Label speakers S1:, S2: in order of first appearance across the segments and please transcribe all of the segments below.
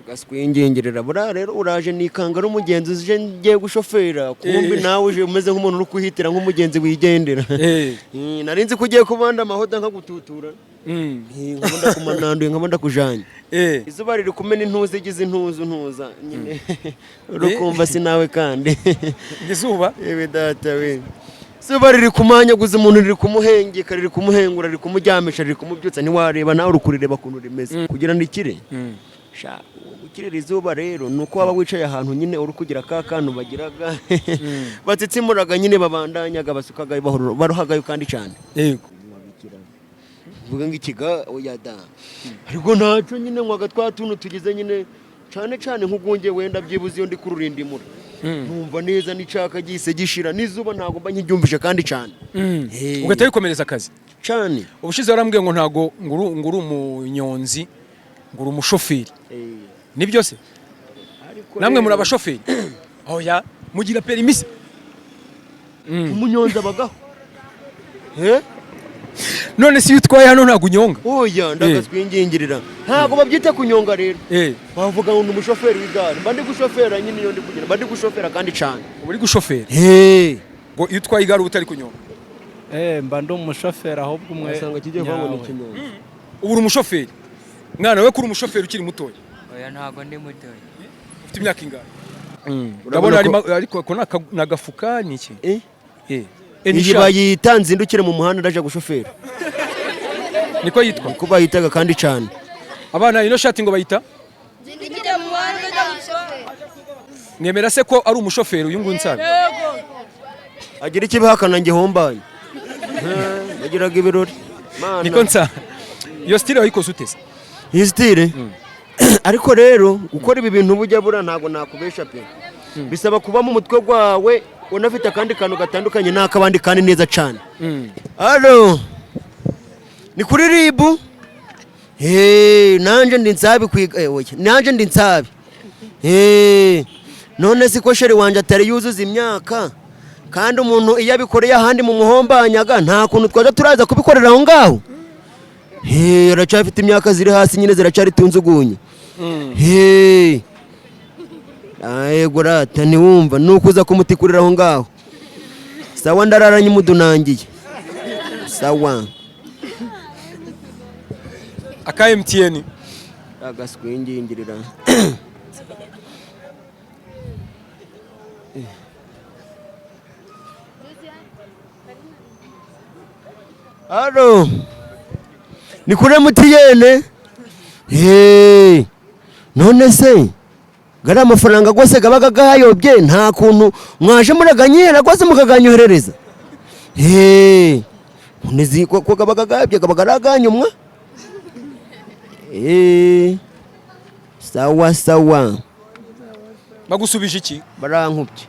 S1: Gaswingingerera buriya rero uraje nikanga ari umugenzi uje ngiye gushofera, kumbi nawe uje umeze nk'umuntu uri kuhitira nk'umugenzi wigendera. Nari nzi ko ugiye kubanda amahoda nkagututura. Nkaba ndakumananduye, nkaba ndakujanye. Izuba riri kumena intuza igize intuzu ntuza nyine, urukumva si nawe kandi.
S2: Izuba.
S1: Yewe data we, izuba riri kumanyaguza umuntu, riri kumuhengeka, riri kumuhengura, riri kumuryamisha, riri kumubyutsa, ntiwareba nawe uri kurireba ukuntu rimeze kugira ngo ikire. Sha, gukirira izuba rero ni uko waba wicaye ahantu nyine uri kugira ka kantu bagiraga batitsimuraga nyine, babandanyaga, basukaga, baruhagayo kandi cyane. Mvuga ngo ikiga oya da, ariko ntacyo nyine nkwaga twa tuntu tugize nyine, cyane cyane nk'ugwunge wenda byibuze iyo ndi kururindimura numva neza n'icaka gihise gishira, n'izuba ntabwo mba nkiryumvishe kandi cyane.
S2: Ugahita wikomereza akazi.
S1: Cyane.
S2: Ubushize warambwiye ngo ntago ngo uri umunyonzi, ngo uri umushoferi. Nibyo se?
S1: Ariko
S2: Namwe
S1: rero,
S2: muri abashoferi? Oya, mugira permis se?
S1: Umunyonzi abagaho? Eh?
S2: None se iyo utwaye hano ntabwo unyonga?
S1: Oya, ndagaswingingirira, ntabwo babyita kunyonga rero. Bavuga ngo ni umushoferi w'igare. Mba ndi gushofera nyine, iyo ndi kugenda mba ndi gushofera kandi cyane.
S2: Uba uri gushofera. Ngo iyo utwaye igare uba utari kunyonga?
S3: Mba ndi umushoferi ahubwo umwe.
S1: Wasanga kigiye kuvuga ngo ni
S3: Nyawe.
S1: ikinyonga.
S2: Ubu uri umushoferi mwana we, kuri umushoferi ukiri mutoya?
S4: Oya, ntabwo ndi mutoya.
S2: Ufite imyaka ingahe?
S1: Urabona
S2: Ndabona harimo, ariko ako ni agafuka, ni iki?
S1: Eh?
S2: Ni
S1: Iyi
S2: ishati.
S1: bayita nzindukire mu muhanda ndaje gushofera.
S2: Niko yitwa?
S1: Niko bayitaga kandi cyane.
S2: Abana, ino shati ngo bayita
S5: Nzindukire mu muhanda ujya gushofera.
S2: Mwemera se ko ari umushoferi uyu nguyu nsabe?
S1: Agira ikibihakana ngihombanye, bagiraga ibirori. Mana.
S2: Niko nsa, iyo style wayikoze ute se?
S1: Iyi style ariko rero, gukora ibi bintu bujya buriya ntabwo nakubesha pe, bisaba kuba mu mutwe wawe unafite akandi kantu gatandukanye n'ak'abandi kandi neza cyane. Allo, ni kuri RIB? Nanje ndi nsabi kwiga, oya, nanje ndi nsabi. None siko chéri wanje atari yuzuza imyaka, kandi umuntu iyo abikoreye ahandi mu muhombanyaga, nta kuntu twaza turaza kubikorera aho ngaho? Aracyafite imyaka ziri hasi nyine, ziracyari tunzugunye. Yego rata, ntiwumva nuko uza kumutikurira aho ngaho. Sawa, ndararanye umudunangiye, sawa.
S2: Aka MTN.
S1: Agaswingingirira. Allo, ni kuri MTN? Hey, none se gariya amafaranga rwose gabaga gayobye, nta kuntu mwaje muraganyera rwose mukaganyoherereza? Hey, none ko gabaga gayobye, gabaga ari aganyumwa? Sawa sawa.
S2: Bagusubije iki?
S1: Barankubye.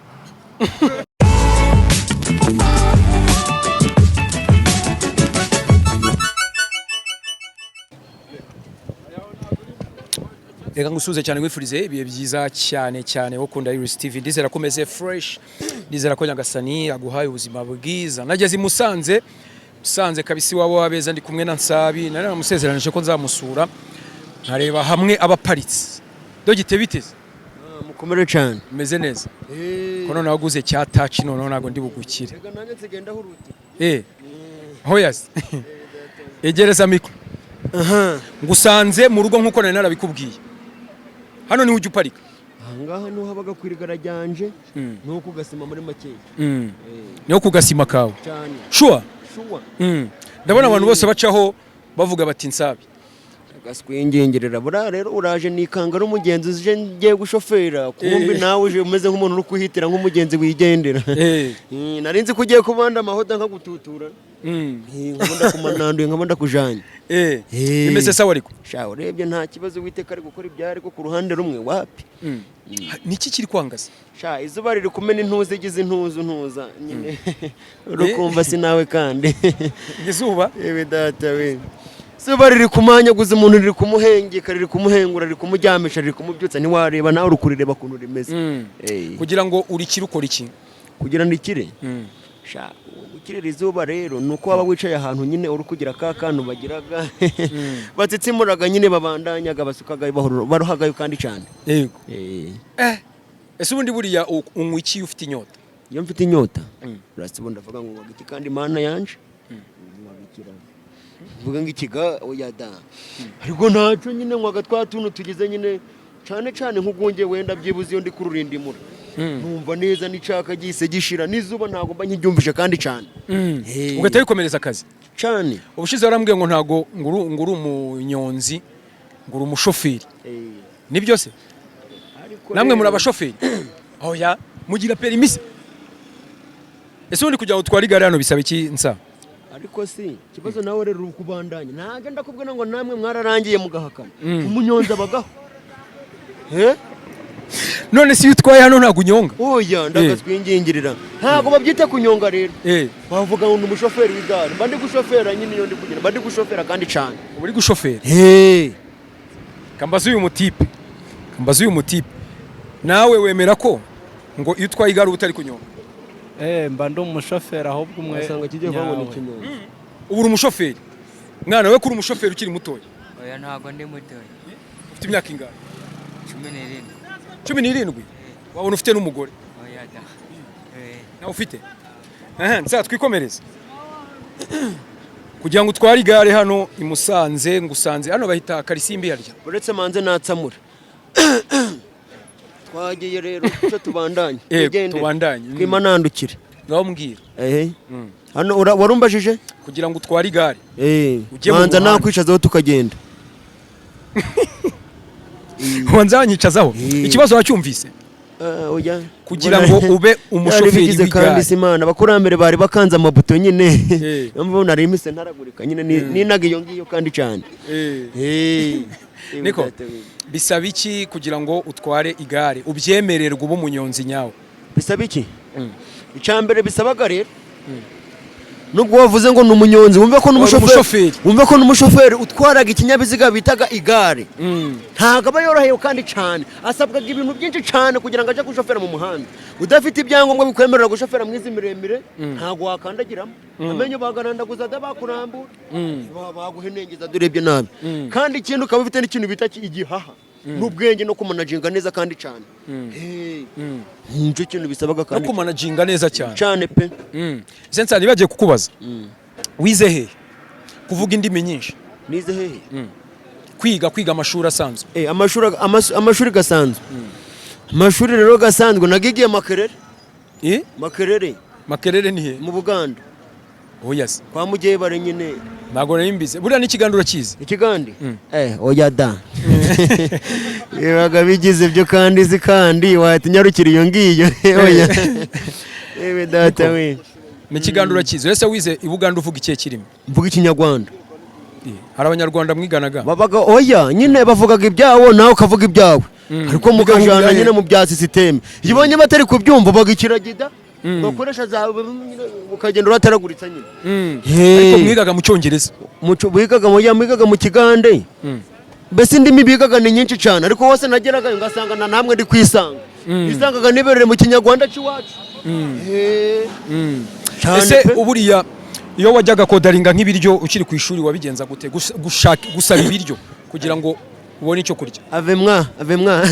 S2: Reka ngusuhuze cyane, wifurize ibihe byiza cyane cyane wo kunda Iris TV. Ndizera ko umeze fresh, ndizera ko Nyagasani aguhaye ubuzima bwiza. Nageze i Musanze, Musanze kabisa iwabo wabeza, ndi kumwe na Nsabi. Nari namusezeranije ko nzamusura nkareba hamwe abaparitse. Dogite, biteze?
S1: Mukomere cyane.
S2: Umeze neza ko noneho waguze cya touch, noneho ntabwo ndi bugukire.
S1: Reka nanjye nsigenda huruti.
S2: Hoyas, egereza micro. Ngusanze mu rugo nkuko nari narabikubwiye, hano niho ujya uparika?
S1: Ahangaha niho habaga ku irigara ryanje, niho ku gasima muri makeya.
S2: Niho ku gasima kawe?
S1: Cyane.
S2: Sure?
S1: Sure.
S2: Ndabona abantu bose bacaho bavuga bati "Nsabi".
S1: Gaswingingerera buriya rero uraje nikanga ari umugenzi uje ngiye gushofera, kumbi nawe uje umeze nk'umuntu uri kuhitira nk'umugenzi wigendera. Nari nzi ko ugiye kubanda amahoda nkagututura. Nkaba ndakumananduye, nkaba ndakujanye.
S2: Bimeze sawa ariko?
S1: Sha, urebye nta kibazo, Uwiteka ari gukora ibyo, ariko ku ruhande rumwe wapi.
S2: Niki kiri kwangaza?
S1: Sha, izuba riri kumena intuza igize intuzu ntuza nyine, urukumva si nawe kandi.
S2: Izuba.
S1: Yewe data we, izuba riri kumanyaguza umuntu, riri kumuhengeka, riri kumuhengura, riri kumuryamisha, riri kumubyutsa, ntiwareba nawe uri kurireba ukuntu rimeze.
S2: Kugira ngo urikire ukora iki?
S1: Kugira ngo ikire. Sha, gukirira izuba rero ni uko waba wicaye ahantu nyine uri kugira ka kantu bagiraga batitsimuraga nyine, babandanyaga, basukaga, baruhagayo kandi cyane.
S2: Yego.
S1: Eh.
S2: Ese ubundi buriya unywa iki iyo ufite inyota?
S1: Iyo mfite inyota, uretse ubundi ndavuga ngo nywaga iki kandi Mana yanje, nywaga ikirago, mvuga ngo ikiga, oya da, ariko ntacyo nyine, nywaga twa tuntu tugize nyine, cyane cyane nk'ubwunge wenda byibuze iyo ndi kururindimura numva neza n'icaka gihise gishira, n'izuba ntabwo mba nkiryumvishe kandi cyane. Eh.
S2: Ugahita wikomereza akazi.
S1: Cyane.
S2: Ubushize warambwiye ngo ntago ngo uri umunyonzi, ngo uri umushoferi. Nibyo se?
S1: Ariko
S2: Namwe muri
S1: rero-
S2: abashoferi? Oya, mugira permis. Ese ubundi kugira ngo utware igare hano bisaba iki, nsa?
S1: Ariko si ikibazo nawe rero uri kubandanya, ntabwo ndakubwira ngo namwe mwararangiye mugahakana. Umunyonzi abagaho. Eh?
S2: None se iyo utwaye hano ntabwo unyonga?
S1: Oya, ndagatwingingirira, ntabwo babyita kunyonga rero. Bavuga ngo ni umushoferi w'igare. Mba ndi gushofera nyine, iyo ndi kugenda mba ndi gushofera kandi cyane.
S2: Uba uri gushofera.
S1: Hey.
S2: Kambaze uyu mutipe, nawe wemera ko ngo iyo utwaye igare uba utari kunyonga?
S3: Eh, mba ndi umushoferi ahubwo umwe.
S1: Wasanga kijya kuvuga ngo ni
S3: Nyawe.
S1: ikinyonga.
S2: Ubu uri umushoferi mwana we, ko uri umushoferi ukiri mutoya?
S4: Oya, ntabwo ndi mutoya.
S2: Ufite imyaka ingana?
S4: 17.
S2: 17? Wabona ufite n'umugore.
S4: Oya da. Eh.
S2: Nawe ufite? Aha nsa twikomereze. Kugira ngo utware igare hano i Musanze, ngusanze hano bahita Karisimbi harya?
S1: Uretse manze natsamura, twagiye rero icyo tubandanye.
S2: Yego,
S1: Tugende.
S2: tubandanye.
S1: Twimanandukire.
S2: Ngaho mbwira.
S1: Ehe, hano warumbajije.
S2: Kugira ngo utware igare
S1: Eh,
S2: ujye mu
S1: manza
S2: muhanda.
S1: nakwicazaho tukagenda.
S2: Wanza wanyicazaho.
S1: Eh.
S2: Ikibazo wacyumvise?
S1: Ah, oya.
S2: Kugira ngo ube umushoferi
S1: Byari bigize kandi
S2: w'igare.
S1: si Imana, abakurambere bari bakanze amabuto nyine.
S2: Eh.
S1: Niyo mpamvu nari imise ntaragurika nyine, ninaga iyo ngiyo kandi cyane.
S2: Eh.
S1: Eh.
S2: Niko bisaba iki kugira ngo utware igare ubyemererwe, ube umunyonzi nyawe?
S1: Bisaba iki? Icya mbere bisabaga rero, nubwo wavuze ngo ni umunyonzi, wumve ko n'umushoferi
S2: Umushoferi.
S1: wumve ko n'umushoferi utwaraga ikinyabiziga bitaga igare ntabwo aba yorohewe kandi cyane, asabwaga ibintu byinshi cyane kugira ngo ajye gushofera mu muhanda. Udafite ibyangombwa bikwemerera gushofera mu izi miremire, ntabwo wakandagiramo, amenyo bagarandaguza da, bakurambura, baguhenengeza urebye nabi. Kandi ikindi, ukaba ufite n'ikintu bita igihaha n'ubwenge no kumanajinga neza kandi cyane. Hey. Nicyo kintu bisabaga.
S2: No
S1: Kandi
S2: kumanajinga neza cyane.
S1: Cyane pe.
S2: Sensa, nibagiye kukubaza, wize hehe kuvuga indimi nyinshi?
S1: Nize hehe?
S2: Kwiga amashuri asanzwe.
S1: Eh, amashuri amashuri gasanzwe, amashuri rero gasanzwe nagigiye Makerere.
S2: Eh?
S1: Makerere.
S2: Makerere ni he?
S1: Mu Buganda.
S2: Oya se.
S1: Kwa Mugebare nyine.
S2: Ntabwo nari mbizi. Buriya n'ikiganda urakizi?
S1: Ikigandi? Eh, oya da, bibaga bigize ibyo kandi izi kandi wahita unyarukira iyo ngiyo, oya ewe data we.
S2: N'ikiganda urakizi. Ese wize i Buganda uvuga ikihe kirimi?
S1: Mvuga Ikinyarwanda.
S2: Eh, hari Abanyarwanda mwiganaga?
S1: Babaga, oya nyine, bavugaga ibyawo nawe ukavuga ibyawe, ariko mukajana
S2: Mugahurira
S1: nyine
S2: he?
S1: mu bya système. Iyo ubonye batari kubyumva, ubaga ikiragida bakoresha za nyine, ukagenda urataraguritsa nyine. Hey.
S2: Ariko mwigaga mu Cyongereza?
S1: Muco bigaga mu, ya, mwigaga mu Kigande. Mbese indimi bigaga ni nyinshi cyane, ariko hose nageragayo ngasanga na namwe ndi kwisanga, nisangaga nibereye mu Kinyarwanda cy'iwacu. Hey. Cyane
S2: Ese
S1: pe.
S2: uburiya iyo wajyaga kodaringa nk'ibiryo ukiri ku ishuri wabigenza gute? Gusaba ibiryo kugira ngo ubone icyo kurya.
S1: Ave mwa, ave mwa,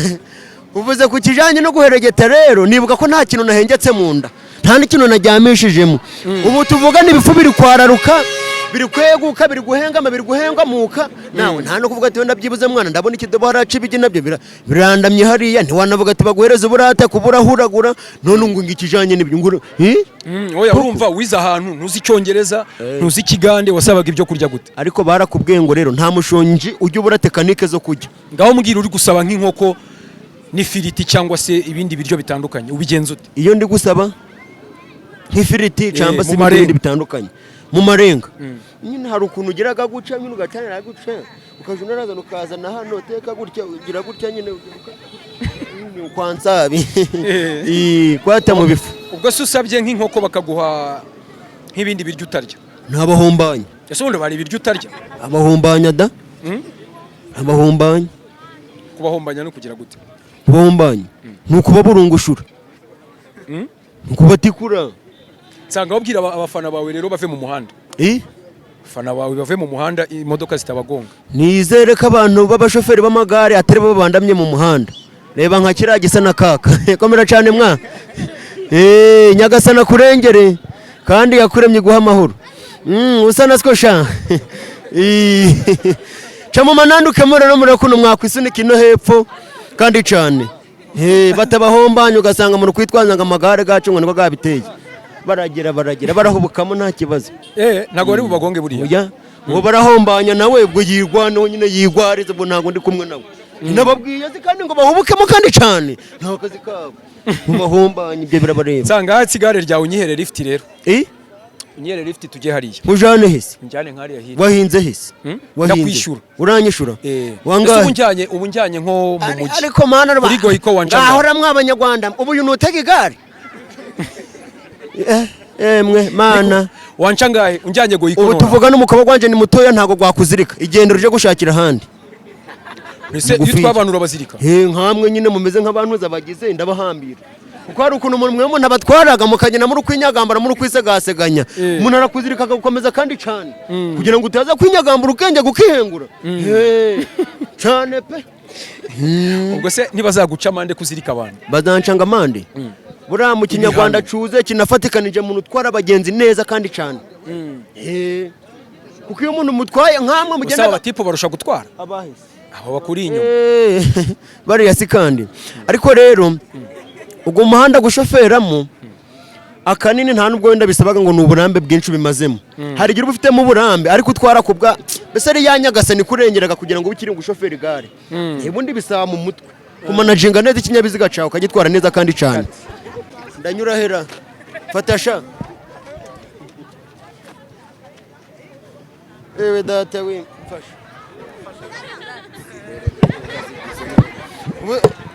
S1: uvuze ku kijyanye no guheregeta rero, nibuka ko nta kintu nahengetse mu nda, nta n'ikintu najyamishijemo. Ubu tuvugana ibifu biri kwararuka, biri kweguka, biri guhengama, biri guhengamuka. Nawe nta no kuvuga ati wenda byibuze mwana ndabona ikidobo haraca ibigi, nabyo birandamye hariya. Ntiwanavuga ati baguhereze uburata kuburahuragura. None ngo ikijyanye n'ibyo ngo eh?
S2: Oya, urumva wize ahantu ntuzi Icyongereza, ntuzi Ikigande, wasabaga ibyo kurya gute?
S1: Ariko barakubwiye ngo rero nta mushonji ujya ubura technique zo kurya.
S2: Ngaho mbwira, uri gusaba nk'inkoko n'ifiriti cyangwa se ibindi biryo bitandukanye, ubigenza ute?
S1: Iyo ndi gusaba nk'ifiriti cyangwa se
S2: Mu
S1: ibindi
S2: marenga.
S1: bindi bitandukanye mu marenga nyine, hari ukuntu ugeraga guca nyine, ugacanira guca, ukaja unarazana, ukazana hano teka gutya, ugira gutya nyine, nyine kwa nsabi. Kwata mu bifu.
S2: Ubwo se usabye nk'inkoko bakaguha nk'ibindi biryo utarya?
S1: Ntabahombanya.
S2: Ese ubundi bari ibiryo utarya?
S1: Abahombanya da. Abahombanya.
S2: Kubahombanya no kugira gute?
S1: Kubahombanya ni ukubaburungushura, ni ukubatikura.
S2: Nsanga babwira abafana bawe rero bave mu muhanda.
S1: Eh?
S2: Abafana bawe bave mu muhanda, imodoka zitabagonga.
S1: Nizere ko abantu b'abashoferi b'amagare atari bo babandamye mu muhanda. Reba nka kiriya gisa na kaka. Komera cyane mwa. Eh, Nyagasana kurengere kandi yakuremye guha amahoro. Usa na siko sha. Eh, ca mu mananduke rero murakuno mwakwisunika ino hepfo kandi cyane. Eh, batabahombanye ugasanga mu kwitwaza ngo amagare gacu ngo nibwo gabiteye. Baragira baragira barahubukamo nta kibazo.
S2: Eh, ntabwo bari bubagonge buriya.
S1: Oya, ngo barahombanya nawe ubwo yirwanaho nyine yigwariza, ubwo ntabwo ndi kumwe nawe. Nababwiye se kandi ngo bahubukemo kandi cyane, nta kazi kabo ngo bahombanye, ibyo birabareba.
S2: Nsanga hatsi igare ryawe, unyihere lift rero.
S1: Eh?
S2: Unyihere lift tujye hariya.
S1: Ujane hese?
S2: Njyane nk'hariya hirya.
S1: Wahinze hese?
S2: Hmm?
S1: Wahinze?
S2: Ndakwishura.
S1: Uranyishura?
S2: Eh, ese
S1: Wangahe?
S2: ubu njyanye nko mu mujyi.
S1: Ariko mana
S2: Kuri Goyiko wanjanga.
S1: ngahora mwa abanyarwanda, ubu uyu nutega igare. Eh, emwe mana.
S2: Wanca ngahe unjyanye Goyiko?
S1: Ubu
S2: None?
S1: tuvuga n'umukobwa wanje ni mutoya, ntabwo gwakuzirika, igenda uje gushakira ahandi.
S2: Ese iyo
S1: Mugufiya.
S2: utwa abantu urabazirika?
S1: He, nkamwe nyine mumeze nk'abantu bagize ndabahambira, kuko hari ukuntu umuntu mwe umuntu abatwaraga mukagenda muri kwinyagambara muri kwisegaseganya. Umuntu arakuzirika akagukomeza kandi cyane kugira ngo utaza kwinyagambura ubwenge gukihengura. Eh, cyane pe.
S2: Ubwo se ntibazaguca amande kuzirika abantu?
S1: Bazancanga amande. Buriya mu kinyarwanda cuze kinafatikanije umuntu utwara abagenzi neza kandi cyane. Eh, kuko iyo umuntu mutwaye nkamwe
S2: Gusa
S1: mugenda
S2: aba batipu barusha gutwara.
S1: Abahise?
S2: Aba bakuri inyuma.
S1: Eh, bariya si kandi. Ariko rero ubwo muhanda gushoferamo akanini nta nubwo wenda bisabaga ngo ni uburambe bwinshi bimazemo. Hari igihe uba ufitemo uburambe ariko utwara ku bwa mbese ari ya Nyagasani kurengeraga kugira ngo ube ukiri gushofera igare. Ubundi bisaba mu mutwe kumanajinga neza ikinyabiziga cyawe ukagitwara neza kandi cyane. Ndanyura hera, fata sha. Ewe data we, mfasha.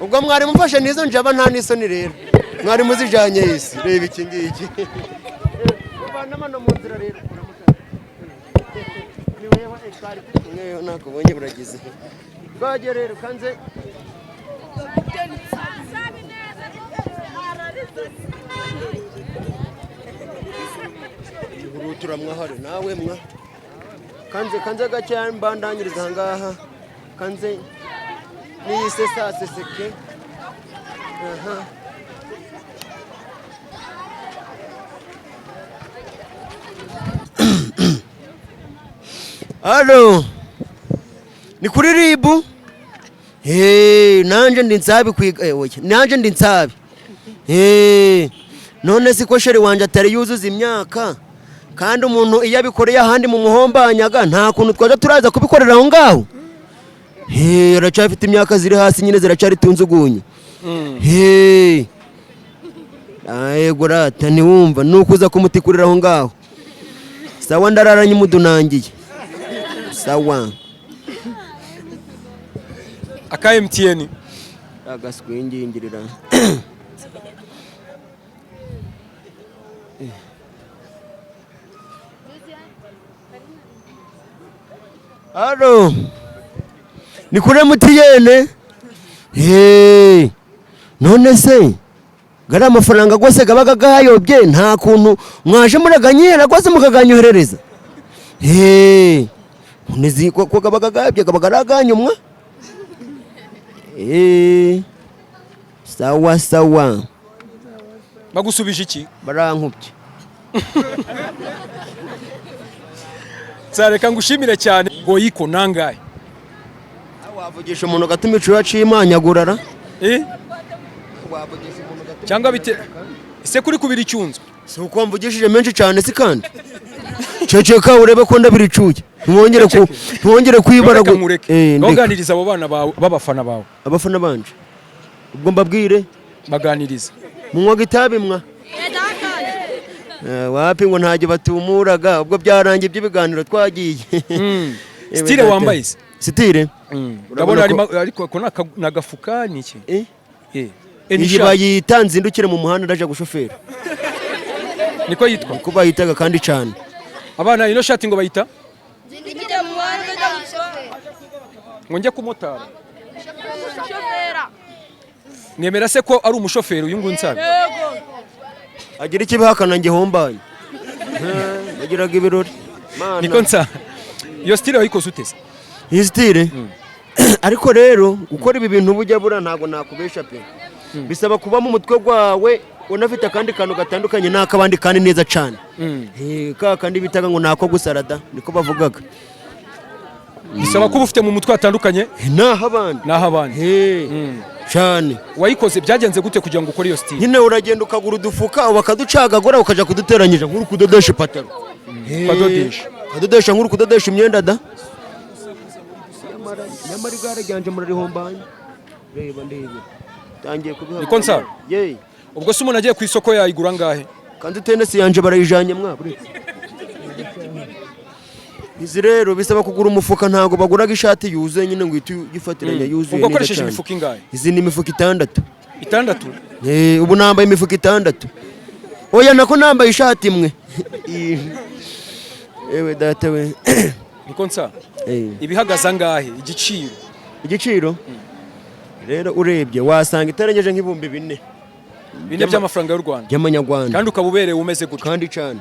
S1: Ubwo mwari mufashe n'izo njaba nta n'isoni rero mwari muzijanye isi. Reba iki ngiki. Uvana mu nzira rero. Ni wewe twari turi kumwe nakubonye buragize. Twagiye rero kanze. Ihurutura mwahare nawe mwa kanze kanze gake mbandanyiriza ahangaha kanze niyisesaseseke. Aha. Alo, ni kuri ribu. Hey, nanje ndi nsabi kwiga. Eh, oya, nanje ndi nsabi. Hey, none siko chéri wanje atari yuzuza imyaka, kandi umuntu iyo abikoreye ahandi mu muhombanyaga nta kuntu twaja turaza kubikorera aho ngaho. Hey, aracyafite imyaka ziri hasi nyine ziracyari tunzugunyu. Hey. Yego rata, ntiwumva nuko uza kumutikurira aho ngaho. Sawa, ndararanye umudunangiye. Sawa.
S2: Aka MTN.
S1: Agaswingingirira. Alo, ni kuri MTN. Hey, none se gari amafaranga gose gabaga gayobye, nta kuntu mwaje muraganyera rwose mukaganyoherereza? Hey, none ko gabaga gayobye gabaga ari aganyumwa. Eh, sawa sawa.
S2: Bagusubije iki?
S1: Barankubye.
S2: Nzareka ngushimire cyane. Goyiko nangahe?
S1: Wavugisha umuntu ugatuma icuya cimanyagurara.
S2: Eh?
S1: Wavugisha umuntu ugatuma
S2: Cyangwa bite ese kuri kubira icyunzwe?
S1: Si uko mvugishije menshi cyane si kandi. Ceceka urebe ko ndabiricuye, ntiwongere ku ntiwongere kwibara.
S2: Reka nkureke.
S1: Eh, ndeka.
S2: Baganiriza abo bana bawe b'abafana bawe.
S1: Abafana banje ubwo mbabwire?
S2: Baganiriza.
S1: Munywaga itabi mwa? Eh, wapi, ngo ntajye batumuraga, ubwo byarangiye iby'ibiganiro twagiye. Ewe
S2: Style
S1: data.
S2: wambaye se?
S1: Style.
S2: Ndabona harimo, ariko ako ni agafuka, ni iki?
S1: Eh?
S2: Eh. Eh, ni
S1: Iyi
S2: ishati.
S1: bayita nzindukire mu muhanda ndaje gushofera.
S2: Niko yitwa?
S1: Niko bayitaga kandi cyane.
S2: Abana, ino shati ngo bayita?
S5: Nzindukire mu muhanda ndagushofera.
S2: Ngo njye kumotara.
S5: Shofera.
S2: Mwemera se ko ari umushoferi uyu nguyu nsabe?
S5: Yego.
S1: Agira ikibihakana ngihombanye. Bagiraga ibirori. Mana.
S2: Niko nsa, iyo style wayikoze uteze?
S1: Iyi style ariko rero, gukora ibi bintu bujya bura, ntabwo nakubesha pe, bisaba kuba mu mutwe gwawe unafite akandi kantu gatandukanye n'ak'abandi kandi neza cyane. Ka kandi bitaga ngo nako gusarada, niko bavugaga.
S2: Bisaba kuba ufite mu mutwe hatandukanye
S1: Naho abandi.
S2: Naho abandi.
S1: Cyane.
S2: Wayikoze byagenze gute kugira ngo ukore iyo style?
S1: Nyine uragenda ukagura udufuka, bakaducagagura, ukajya kuduteranyije nk'uri kudodesha ipataro.
S2: Ukadodesha.
S1: Ukadodesha nk'uri kudodesha imyenda da. Nyamara igare ryanje murarihombanye, reba ndebe tangiye kubiha.
S2: Niko nsa?
S1: Ye.
S2: Ubwo se umuntu agiye ku isoko yayigura angahe?
S1: Kandi tenesi yanje barayijanye mwa buretse. Izi rero bisaba kugura umufuka, ntabwo baguraga ishati yuzuye nyine ngo uhite uyifatiranya yuzuye
S2: Ubwo
S1: neza
S2: wakoresheje
S1: cyane.
S2: imifuka ingahe?
S1: Izi ni imifuka 6.
S2: 6?
S1: Ubu nambaye imifuka 6. Oya, nako nambaye ishati imwe. Ewe data we.
S2: Niko nsa, ibihagaze angahe igiciro?
S1: Igiciro rero urebye wasanga itarengeje nk'4000.
S2: 4 by'amafaranga y'u Rwanda?
S1: By'amanyarwanda.
S2: Kandi ukaba uberewe umeze gutya?
S1: Kandi cyane.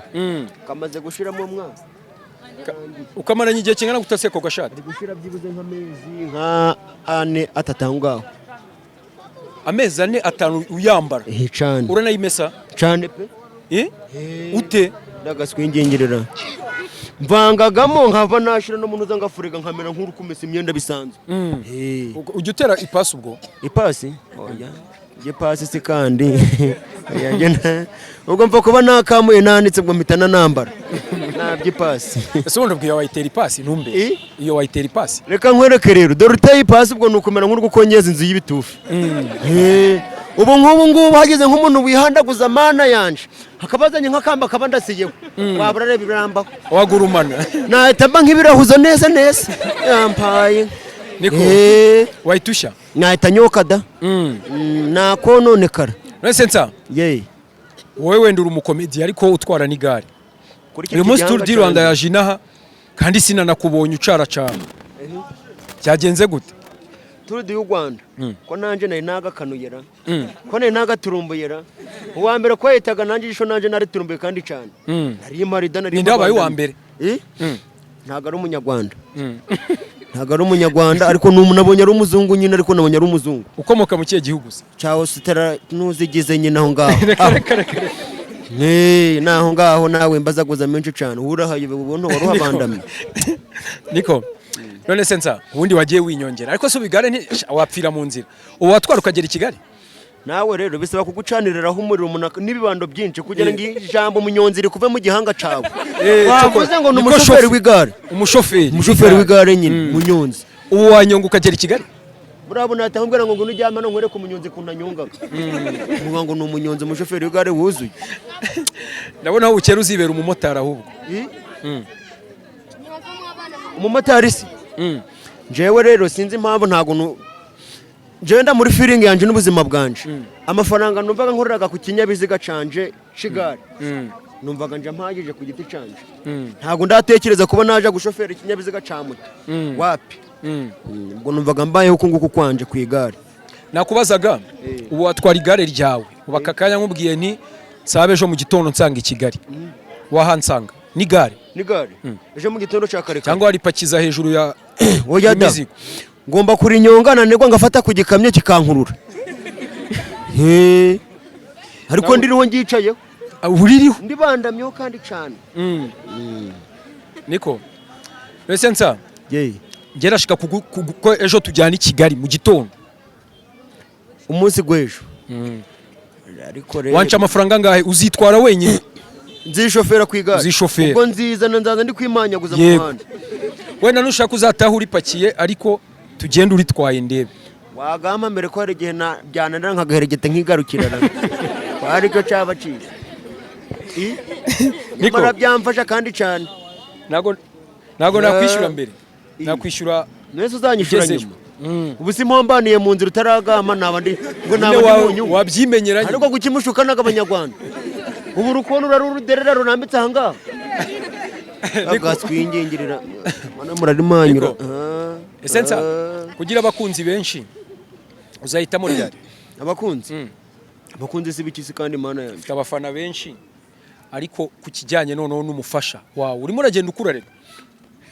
S1: Kamaze gushiramo umwaka.
S2: Ukamaranye igihe kingana gute se ako gashati?
S1: Gushira byibuze nk'amezi nka 4, 3 aho ngaho.
S2: Amezi 4, 5 uyambara?
S1: Cyane.
S2: Uranayimesa?
S1: Cyane pe.
S2: Eh? Ute?
S1: Ndagaswingingirira, mvangagamo nkava nashira no munuza ngafurega nkamera nk'uri kumesa imyenda bisanzwe.
S2: Ujya utera ipasi ubwo?
S1: Ipasi? Oya, njye pasi si kandi. Oya, njye ubwo mpfa kuba nakamuye nanitse, ubwo mpita nanambara ntabyo ipasi.
S2: Ese ubundi ubwo iyo wayitera ipasi ntumbe?
S1: Eh?
S2: Iyo wayitera ipasi?
S1: Reka nkwereke rero, dore uteye ipasi ubwo ni ukumera nk'uri gukongeza inzu y'ibitufu. Ubu nk'ubu ngubu hageze nk'umuntu wihandaguza, mana yanje, hakaba azanye nk'akamba kaba ndasiyeho, waba urareba ibirambaho.
S2: Wagurumana.
S1: Nahita mba nk'ibirahuzo neza neza, yampaye.
S2: Niko. Wahita ushya.
S1: Nahita nyoka da. Nakononekara.
S2: None se nsa,
S1: ye.
S2: Wowe wenda uri umukomedi ariko utwara n'igare.
S1: Kuri iki
S2: Uyu munsi
S1: gihanga
S2: Tour du Rwanda
S1: cyanjye.
S2: yaje inaha kandi sinanakubonye ucaracana, byagenze gute?
S1: Tour du Rwanda ko nanjye nari nagakanuyera, ko nari nagaturumbuyera, uwa mbere ko yahitaga nanjye ijisho, nanjye nariturumbuye kandi cyane. Nari marida, nari
S2: Ninde wabaye uwa mbere?
S1: Eh? Ntabwo ari umunyarwanda, ntabwo ari umunyarwanda, ariko ni umuntu nabonye ari umuzungu nyine, ariko nabonye ari umuzungu.
S2: Ukomoka mu kihe gihugu se?
S1: Cya Australia nuzigize nyine aho ngaho.
S2: Reka reka reka reka.
S1: Naho ngaho nawe mbazaguza menshi cyane, urahaye ubuntu wari uhabandamye.
S2: Niko, none se nsa, ubundi wagiye winyongera ariko se ubigare nti sha, wapfira mu nzira, ubu watwara ukagera i Kigali?
S1: Nawe rero bisaba kugucaniriraho umuriro umuntu n'ibibando byinshi kugira ngo ijambo umunyonzi rikuve mu gihanga cawe. Wavuze ngo ni
S2: Niko
S1: umushoferi w'igare.
S2: Umushoferi.
S1: Umushoferi w'igare nyine, munyonzi.
S2: Ubu wanyonga ukagera i Kigali?
S1: Buriya bunahita nkubwira ngo ngwino ujyame hano nkwereke umunyonzi ukuntu anyongaga, uvuga ngo ni umunyonzi, umushoferi w'igare wuzuye.
S2: Ndabona aho bukera uzibera umumotari ahubwo.
S1: Umumotari se? Njyewe rero sinzi impamvu, ntabwo njyewe nda muri feeling yanjye n'ubuzima bwanje, amafaranga numvaga nkoreraga ku kinyabiziga canje c'igare, numvaga nje mpagije ku giti canje. Ntabwo ndatekereza kuba naja gushofera ikinyabiziga ca moto, wapi. Ubwo numvaga mbayeho uku nguku kwanje ku igare.
S2: Nakubazaga, ubu watwara igare ryawe ubu aka kanya nkubwiye nti nsabe ejo mu gitondo nsanga i Kigali, wahansanga n'igare?
S1: N'igare ejo mu gitondo ca kare kare.
S2: Cyangwa waripakiza hejuru ya
S1: Oya da.
S2: imizigo?
S1: Ngomba kurinyonga, nanirwa ngafata ku gikamyo kikankurura. He. Ariko ndiriho ngicayeho.
S2: Ah, uririho?
S1: Ndibandamyeho kandi cane.
S2: Niko, mbese nsa,
S1: Ye.
S2: ngerashika ko ejo tujyana i Kigali mu gitondo.
S1: Umunsi gw'ejo ariko rero
S2: Wanca amafaranga angahe? Uzitwara wenyine?
S1: Nzishofera ku igare.
S2: Uzishofera.
S1: Ubwo nzizana, nzaza ndi kwimanyaguza mu muhanda.
S2: Wenda nushaka uzataha uripakiye, ariko tugende uritwaye ndebe.
S1: Wagamba mbere ko hari igihe byananira nkagaheregeta nkigarukirana ko aricyo caba ciza.
S2: Niko.
S1: Nyamara byamfasha kandi cane.
S2: Ntago nakwishyura mbere. Nakwishyura
S1: Mwese uzanyishyura
S2: ugezeyo.
S1: nyuma. Ubu si mpombaniye mu nzira utaragama, naba ndi ngo naba
S2: Nyine
S1: ndi mu nyungu.
S2: wabyimenyera nyine.
S1: Ariko kukimushuka n'abanyarwanda, ubu urukubona urari uruderera rurambitse aha ngaha agaswingingirira mana murarimanyura.
S2: Niko. Ese nsa, kugira abakunzi benshi uzahitamo ryari?
S1: Abakunzi? Abakunzi si bikisi kandi, Mana yanjye.
S2: Ufite abafana benshi, ariko ku kijyanye noneho n'umufasha wawe, urimo uragenda ukura rero.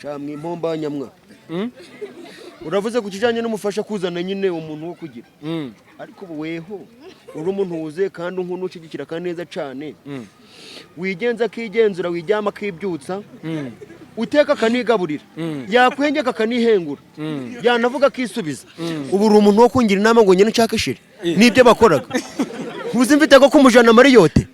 S1: Sha, mwimpomba nyamwa. Uravuze ku kijyanye n'umufasha, kuzana nyine umuntu wo kugira, ariko ubu weho uri umuntu wuzuye kandi unkunda, ushyigikira kandi neza cyane, wigenza akigenzura, wijyama akibyutsa, uteka akanigaburira, yakwengeka akanihengura, yanavuga akisubiza, ubu uri umuntu wo kungira inama ngo ngende nshake chérie? Nibyo bakoraga ubuze mfite ko kumujana mariyote.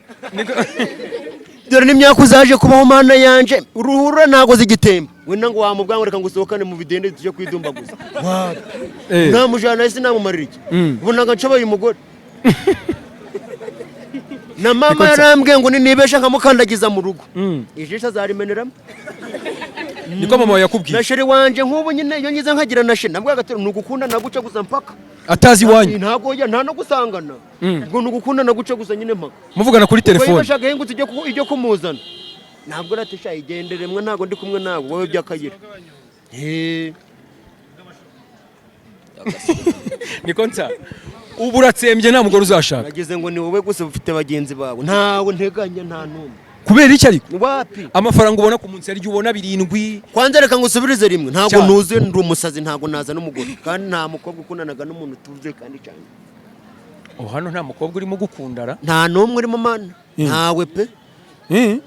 S1: Dore n'imyaka uzaje kubaho, Mana yanje, uruhurura ntago zigitemba. Wenda ngo wamubwira ngo reka ngo usohokane mu bidende tujye kwidumbaguza. Namujana ese namumarira iki? Ubonaga nshoboye umugore na mama yarambwiye ngo ninibesha nkamukandagiza mu rugo, ijisho azarimeneramo.
S2: Niko mama wawe yakubwiye?
S1: Na chérie wanje nk'ubu nyine iyo ngize nkagira na chérie, nabwo agatero ni ugukunda naguca gusa mpaka.
S2: Atazi iwanyu?
S1: Ntabwo oya, nta no gusangana, ngo ni ugukunda naguca gusa nyine mpaka.
S2: Muvugana kuri
S1: Ubwo
S2: telefone?
S1: yibashaga ahingutse ijyo kumuzana, ntabwo aratisha igendere mwe, ntabwo ndi kumwe nawe wowe by'akayira. Eh.
S2: Niko nsa ubu uratsembye, nta mugore uzashaka?
S1: Nagize ngo ni wowe gusa ufite bagenzi bawe. Ntawe nteganya, nta n'umwe.
S2: Kubera iki ariko?
S1: Wapi.
S2: Amafaranga ubona ku munsi, hari igihe ubona 7?
S1: Kwanza reka ngusubirize rimwe, ntabwo
S2: Cyane.
S1: nuzuye, ndi umusazi, ntabwo naza n'umugore, kandi nta mukobwa ukundanaga n'umuntu utuzuye kandi cyane.
S2: Oh, hano nta mukobwa urimo gukundara?
S1: Nta n'umwe urimo, mana, ntawe pe.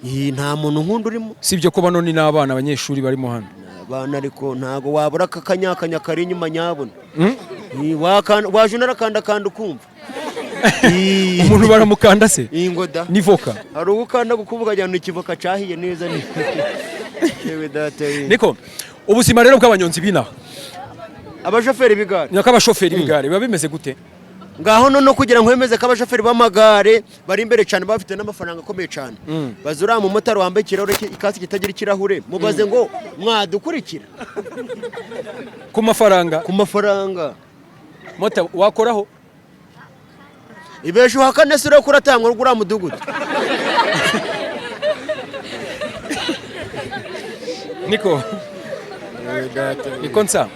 S1: Iyi, nta muntu nkunda urimo.
S2: Sibyo ko bano ni n'abana, abanyeshuri barimo hano?
S1: Abana, ariko ntabwo wabura aka kanyakanya kari inyuma nyabona. Iyi, waje unarakandakanda ukumva. Iyi.
S2: Umuntu baramukanda se?
S1: Iyi ngo da.
S2: Ni voka.
S1: Hari uwo ukanda gukumva ukagira ngo ni ikivoka cyahiye neza ni yewe data we.
S2: Niko ubuzima rero bw'abanyonzi b'inaha?
S1: Abashoferi b'igare.
S2: Nako abashoferi b'igare biba bimeze gute?
S1: Ngaho noneho kugira ngo wemeze ko abashoferi b'amagare bari imbere cyane, bafite n'amafaranga akomeye cyane, baza uriya mumotari wambaye ikirahure, ikasi kitagira ikirahure, mubaze ngo mwadukurikira.
S2: Ku mafaranga?
S1: Ku mafaranga.
S2: Mota wakoraho?
S1: Ibesha uhakane se, ureko uratangwa uriya mudugudu.
S2: Niko nsa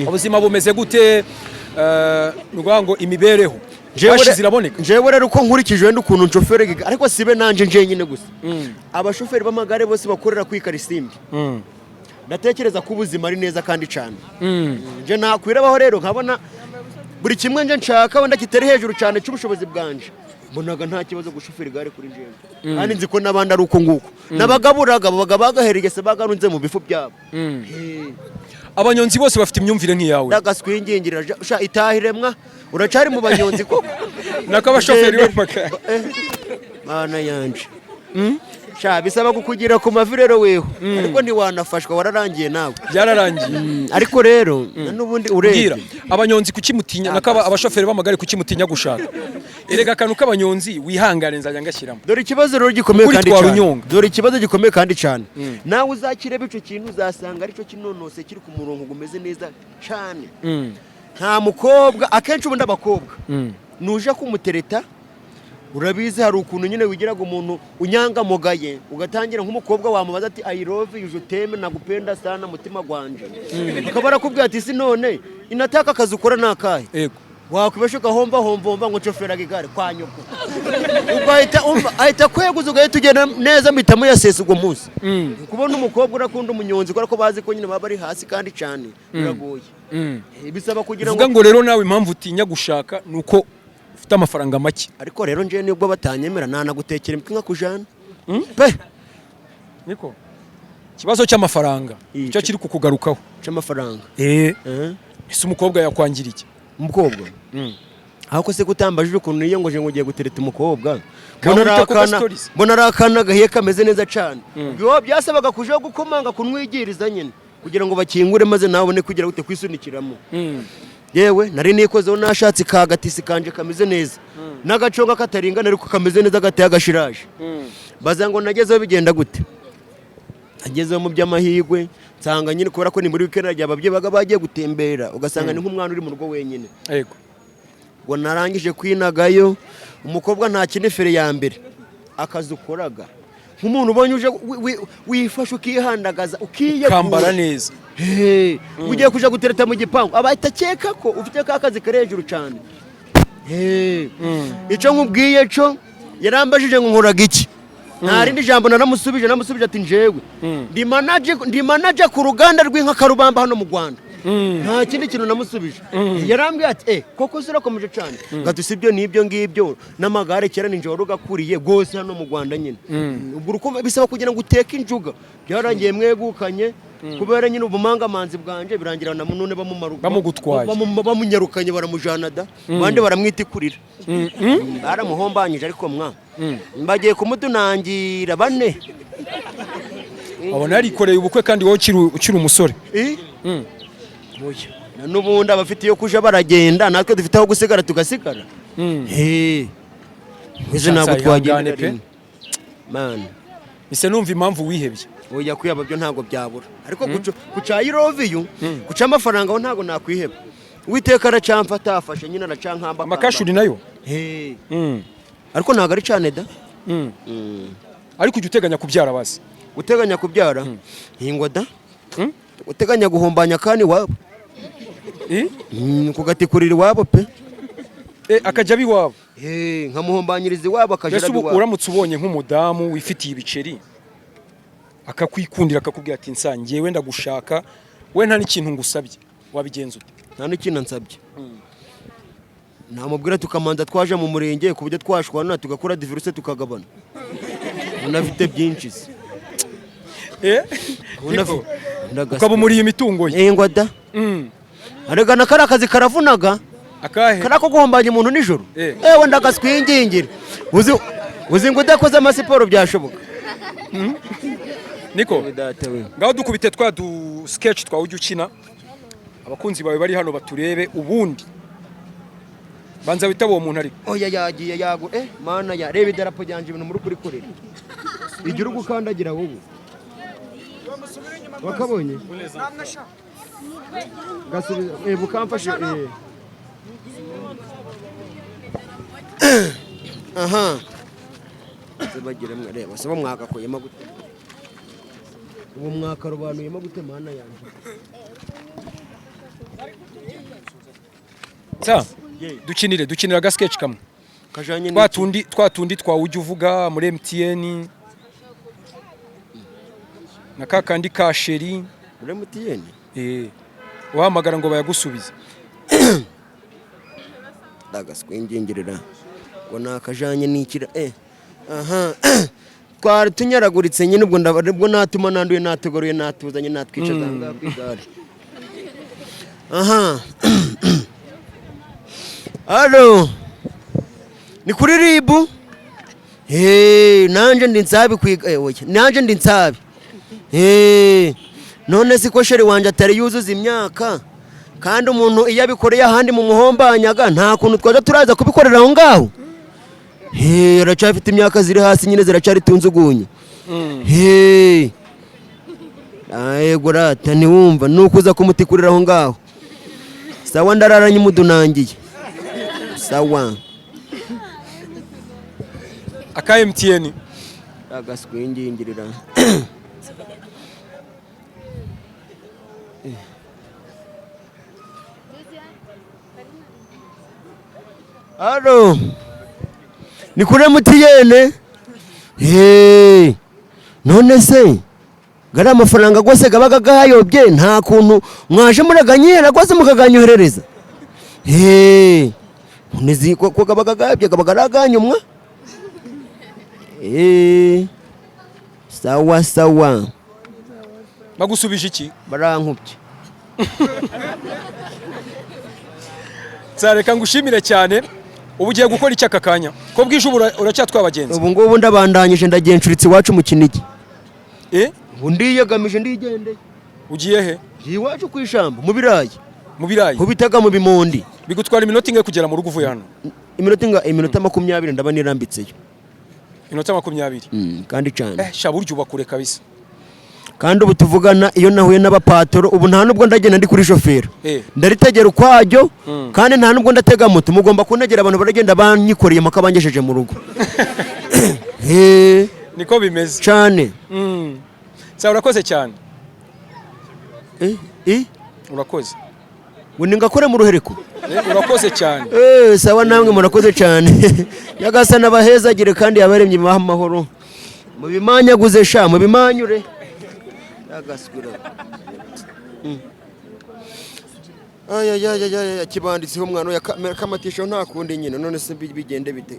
S2: ubuzima bumeze gute? Ni ukuvuga ngo imibereho cash ziraboneka?
S1: Njyewe rero uko nkurikije wenda ukuntu nshoferi ariko sibe nanje njyenyine gusa, abashoferi b'amagare bose bakorera kuri Karisimbi, ndatekereza ko ubuzima ari neza kandi cyane. Nje nakwirabaho rero nkabona buri kimwe nje nshaka, wenda kitari hejuru cyane cy'ubushobozi bwanje, mbonaga nta kibazo gushofera igare kuri njyewe, kandi nzi ko n'abandi ari uko nguko, n'abagaburaga babaga bagaherigese bagarunze mu bifu byabo.
S2: Abanyonzi bose bafite imyumvire nk'iyawe?
S1: Ndagaswingingira sha, itahiremwa uracari mu banyonzi koko.
S2: Nako abashoferi b'amagare.
S1: Mana yanje, sha, bisaba kukugira ku mavi rero weho, ariko ntiwanafashwa, wararangiye nawe.
S2: Byararangiye.
S1: Ariko rero n'ubundi
S2: Mbwira,
S1: urebye
S2: abanyonzi kuki mutinya, nako abashoferi b'amagare kuki mutinya gushaka? Erega akantu k'abanyonzi, wihangane, nzajya ngashyiramo.
S1: Dore ikibazo rero gikomeye
S2: Ukuri
S1: kandi
S2: twara
S1: cyane.
S2: unyonga.
S1: Dore ikibazo gikomeye kandi cyane, nawe uzakireba icyo kintu, uzasanga aricyo kinonose kiri ku murongo umeze neza cyane. Nta mukobwa, akenshi ubundi abakobwa nuje kumutereta, urabizi hari ukuntu nyine wigiraga umuntu unyangamugaye, ugatangira nk'umukobwa wamubaza ati "I love you, je t'aime, nagupenda sana, mutima gwanje", akaba arakubwira ati "Si none inataka akazi ukora ni akahe?" Wakwibesha ugahomba homba ngo nshoferaga igare kwa nyoko, ubwo ahita umva, ahita kweguza, ugahita ugenda neza, mpita muyasesa ubwo munsi. Kubona umukobwa urakunda umunyonzi kubera ko bazi ko nyine baba bari hasi kandi cyane, biragoye. Bisaba kugira
S2: Uvuga
S1: ngo
S2: ngo rero nawe impamvu utinya gushaka ni uko ufite amafaranga make?
S1: Ariko rero njyewe nibwo batanyemera, nanagutekera imitwe nkakujana pe.
S2: Niko ikibazo cy'amafaranga
S1: Iyi,
S2: icyo kiri kukugarukaho?
S1: Cy'amafaranga. Eh.
S2: Ese umukobwa yakwangira iki?
S1: Umukobwa, ahako se kutambajije ukuntu niyongoje ngo ugiye gutereta umukobwa?
S2: Ngaho
S1: Mbona
S2: wita
S1: ari
S2: ku
S1: akana,
S2: stories.
S1: mbona ari akana gahiye kameze neza cyane. Ubwo byasabaga kujaho gukomanga, kunwigiriza nyine kugira ngo bakingure, maze nawe ubone kugira gute kwisunikiramo. Yewe, nari nikozeho, nashatse ka gatisi kanje kameze neza n'agaconga kataringana ariko kameze neza, gateye agashiraje. Baza ngo nagezeho bigenda gute? Agezeho mu by'amahirwe nsanga nyine, kubera ko ni muri weekend igihe ababyeyi baga bagiye gutembera, ugasanga ni nk'umwana uri mu rugo wenyine. Ngo narangije kwinagayo, umukobwa nta kinefere ya mbere akazi ukoraga, nk'umuntu ubonye uje wifashe, ukihandagaza, ukiyegura,
S2: Ukambara neza.
S1: Hey, ugiye kuja gutereta mu gipangu, aba ahita akeka ko ufite ka kazi kari hejuru cyane. Icyo nkubwiye cyo, yarambajije ngo nkoraga iki, nta rindi jambo naramusubije. Namusubije ati: "Njyewe ndi manager ku ruganda rw'inka Karubamba hano mu Rwanda." Nta kindi kintu namusubije. Yarambwiye ati: "Eh, koko se urakomeje cyane?" Ngati si ibyo n'ibyo ngibyo n'amagare, kera ninjye wari ugakuriye rwose hano mu Rwanda nyine. Ubwo urukumva bisaba kugira ngo uteke injuga. Byarangiye mwegukanye kubera nyine ubumangamanzi bwanje, birangira na none bamumaruka.
S2: Bamugutwaye.
S1: Bamunyarukanye, baramujana da, abandi baramwitikurira, baramuhombanyije. Ariko mwa bagiye kumudunangira bane.
S2: Wabona yarikoreye ubukwe kandi wowe ukiri umusore.
S1: Eh? Oya. Na n'ubundi abafite iyo kuja baragenda, natwe dufite aho gusigara tugasigara. Eh. Izi ntabwo
S2: Shansa,
S1: twagendera
S2: ihangane pe.
S1: rimwe. Man.
S2: Mise numva impamvu wihebye.
S1: Oya, kwiheba byo ntabwo byabura, ariko kuca I love you, kuca amafaranga aho ntabwo nakwiheba. Uwiteka aracamfata, afashe nyine aracankamba.
S2: Amakashuri nayo.
S1: Eh. Ariko ntabwo ari cane da.
S2: Ariko ujya uteganya kubyara basi?
S1: Guteganya kubyara hingwa da. Guteganya guhombanya kandi iwabo.
S2: Eh?
S1: Kugatikurira iwabo pe.
S2: Eh, akajya aba iwabo.
S1: Eh, nkamuhombanyiriza iwabo akajya
S2: Mbese
S1: araba
S2: ubu
S1: iwabo.
S2: uramutse ubonye nk'umudamu wifitiye ibiceri, akakwikundira, akakubwira ati: "Nsa njyewe ndagushaka, we nta n'ikintu ngusabye," wabigenza ute?
S1: Nta n'ikintu ansabye, namubwira tukamanza twaje mu murenge ku buryo twashwana tugakora divorce, tukagabana. Unafite byinshi se.
S2: Eh?
S1: Unafite.
S2: Ukaba umuriye imitungo ye.
S1: Eh, ngo da. Arega na kariya kazi karavunaga.
S2: Akahe?
S1: Kariya ko guhombanya umuntu nijoro.
S2: Eh.
S1: Ewe, ndagaswingingira, uzi ngo udakoze amasiporo byashoboka?
S2: Niko.
S1: Data we.
S2: Ngaho dukubite twa du sketch twawe ujya ukina, abakunzi bawe bari hano baturebe. Ubundi banza witaba uwo muntu ariko.
S1: Oya, yagiye yagu. Eh, mana ya, reba idarapo ryanje, ibintu muri kurikorera igira ugukandagira wowe wakabonye gasubiza. Eh, bukamfashe. Eh, aha bagira reba saba mwagakuyemo gute? Ubu mwakarobanuyemo gute, mana yanjye?
S2: Sa dukinire aga sketch kamwe.
S1: Kajanye
S2: twa
S1: n'iki?
S2: Tundi twawe ujya uvuga muri MTN na ka kandi ka chéri.
S1: Muri MTN?
S2: Eh, uhamagara ngo bayagusubize.
S1: Ndagaswingingirira ngo nakajanye n'ikira. Eh, aha twari tunyaraguritse nyine. Ubwo ubwo natuma nanduye, natugaruye, natuzanye, natwicaza aha ngaha ku igare. Aha, allo, ni kuri RIB? Eh, nanje ndi nsabi kwiga. Eh, oya, nanje ndi nsabi. Eh, none siko chéri wanje atari yuzuza imyaka, kandi umuntu iyo abikoreye ahandi mu muhombanyaga, nta kuntu twaza turaza kubikorera aho ngaho? Eh, aracyafite imyaka ziri hasi nyine, ziracyari tunzugunyu. Eh, yego rata, ntiwumva nuko uza kumutikurira aho ngaho. Sawa, ndararanye umudunangiye, sawa.
S2: Aka MTN.
S1: Agaswingingirira. Allo, ni kuri MTN? Hey, none se gariya amafaranga rwose gabaga gayobye, nta kuntu mwaje muraganyera rwose mukaganyoherereza? Hey, none ko gabaga gayobye, gabaga ari aganyumwa? Eh, sawa sawa.
S2: Bagusubije iki?
S1: Barankubye.
S2: Nzareka ngushimire cyane. Ubu ugiye gukora iki aka kanya ko bwije? Ubu uracyatwaye abagenzi?
S1: Ubu ngubu ndabandanyije, ndagiye ncuritse iwacu mu Kinigi.
S2: Eh?
S1: Ubu ndiyegamije, ndigendeye.
S2: Ugiye he?
S1: Ngiye iwacu ku ishyamba mu birayi.
S2: Mu birayi?
S1: Ho bitaga mu bimondi.
S2: Bigutwara iminota ingahe kugera mu rugo uvuye hano?
S1: Iminota 20 ndaba nirambitseyo.
S2: Iminota 20?
S1: Kandi cyane.
S2: Eh, sha, burya uba kure kabisa.
S1: Kandi ubu tuvugana, iyo nahuye n'abapatoro, ubu nta nubwo ndagenda ndi kuri shoferi.
S2: Eh.
S1: Ndaritegera ukwajyo, kandi nta nubwo ndatega moto. Mugomba kuntegera abantu baragenda banyikoreye mpaka bangejeje mu rugo. Eh,
S2: Niko bimeze.
S1: Cyane.
S2: Sa urakoze cyane.
S1: Eh, eh.
S2: Urakoze.
S1: Ngo ningakore mu ruhereko.
S2: Urakoze cyane.
S1: Sawa, namwe murakoze cyane. Nyagasani abahezagire kandi yabaremye ibahe amahoro. Mubimanyaguze sha, mubimanyure. Yagaswira. Ay ay ay ay ay, kibanditseho mwana ya kamatisho, nta kundi nyine. None se bigende bite?